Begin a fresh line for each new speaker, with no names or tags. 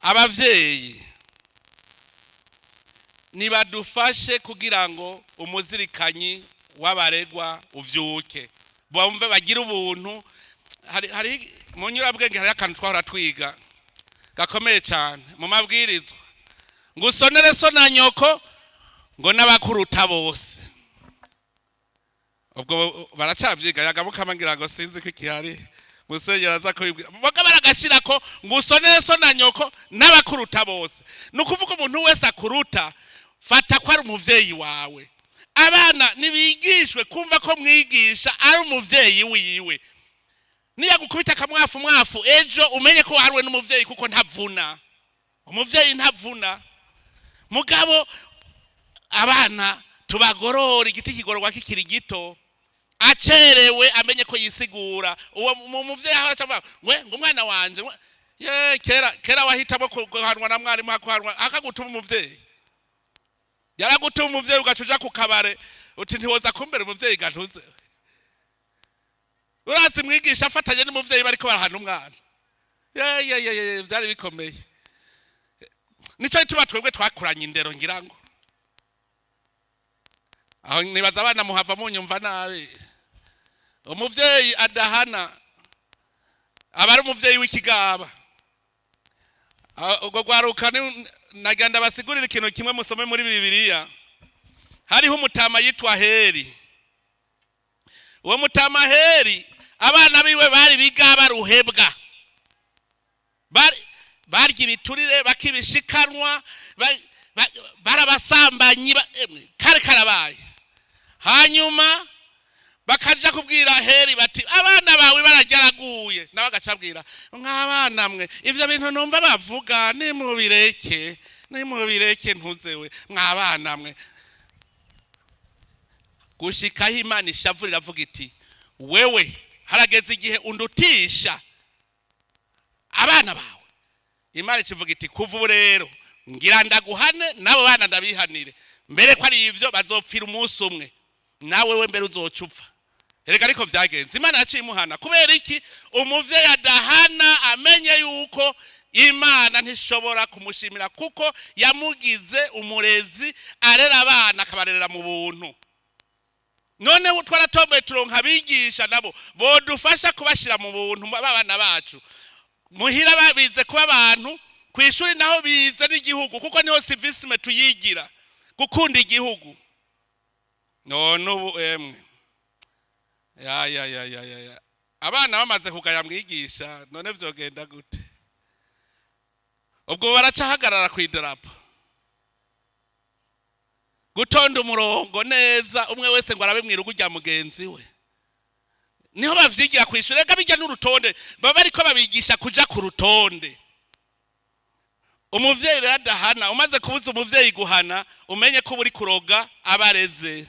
Abavyeyi nibadufashe kugira ngo umuzirikanyi w'abaregwa uvyuke, bumve bagire ubuntu. Hari mu nyurabwenge hari akantu twahora twiga gakomeye cyane mu mabwirizwa, ngo usonere so na nyoko ngo n'abakuruta bose. Ubwo baracavyiga yagamukama, ngira ngo sinzi ko ikihari, musenyeri aza kubibwira boga baragashira ko ngo usonere so na nyoko n'abakuruta bose. Ni ukuvuga umuntu wese akuruta fata ko ari umuvyeyi wawe. Abana nibigishwe kumva ko mwigisha ari umuvyeyi wiwe. Niyagukubita akamwafu mwafu ejo, umenye ko wahariwe n'umuvyeyi, kuko ntavuna, umuvyeyi ntavuna. Mugabo abana tubagorora, igiti kigororwa kikiri gito. Acerewe amenye ko yisigura. Uwo muvyeyi aho araca ngwe ngo umwana wanje ye kera kera wahitamo guhanwa na mwarimu, hakuhanwa akagutuma umuvyeyi, yaragutuma umuvyeyi ugaca uja ku kabare uti ntiwoza kumbera umuvyeyi gantuze. Urazi mwigisha afatanye n'umuvyeyi bariko barahana umwana, ye ye ye ye, vyari bikomeye. Nico gituma twebwe twakuranye indero. Ngira ngo aho nibaza abana muhava munyumva nabi. Umuvyeyi adahana aba ari umuvyeyi w'ikigaba. Ubwo rwaruka nagira ndabasigurira ikintu kimwe, musome muri Bibiliya. Hariho umutama yitwa Heri. Uwo mutama Heri, abana biwe bari bigaba ruhebwa, barya ibiturire, bakibishikanwa, barabasambanyi, emwe, kare karabaye. Hanyuma bakaja kubwira Heri bati abana bawe barajyaraguye, nawe agaca abwira mw'abana mwe, ivyo bintu numva bavuga nimubireke, nimubireke, ntuzewe mw'abana mwe. Gushikaho Imana ishavu riravuga iti wewe harageze igihe undutisha abana bawe. Imana ikivuga iti kuva ubu rero ngira ndaguhane, n'abo bana ndabihanire mbere, ko ari ivyo bazopfira umunsi umwe, nawe we mbere uzoca upfa. Erega ariko vyagenze, Imana yaciye imuhana. Kubera iki? Umuvyeyi adahana amenye yuko Imana ntishobora kumushimira, kuko yamugize umurezi arera abana akabarerera mu buntu. None twaratomboye turonka abigisha nabo bodufasha kubashyira mu buntu b'abana bacu. Muhira babize kuba abantu, ku ishuri naho bize n'igihugu, kuko niho civisme tuyigira, gukunda igihugu. None ubu emwe, ya ya ya ya ya ya, abana bamaze kugaya mwigisha, none vyogenda gute? Ubwo baracahagarara ku idarapo, gutonda umurongo neza, umwe wese ngo arabe mwirugu rya mugenzi we. Niho bavyigira ku ishuri. Reka bijya n'urutonde baba bariko babigisha kuja ku rutonde. Umuvyeyi rero adahana, umaze kubuza umuvyeyi guhana, umenye ko uri kuroga abareze.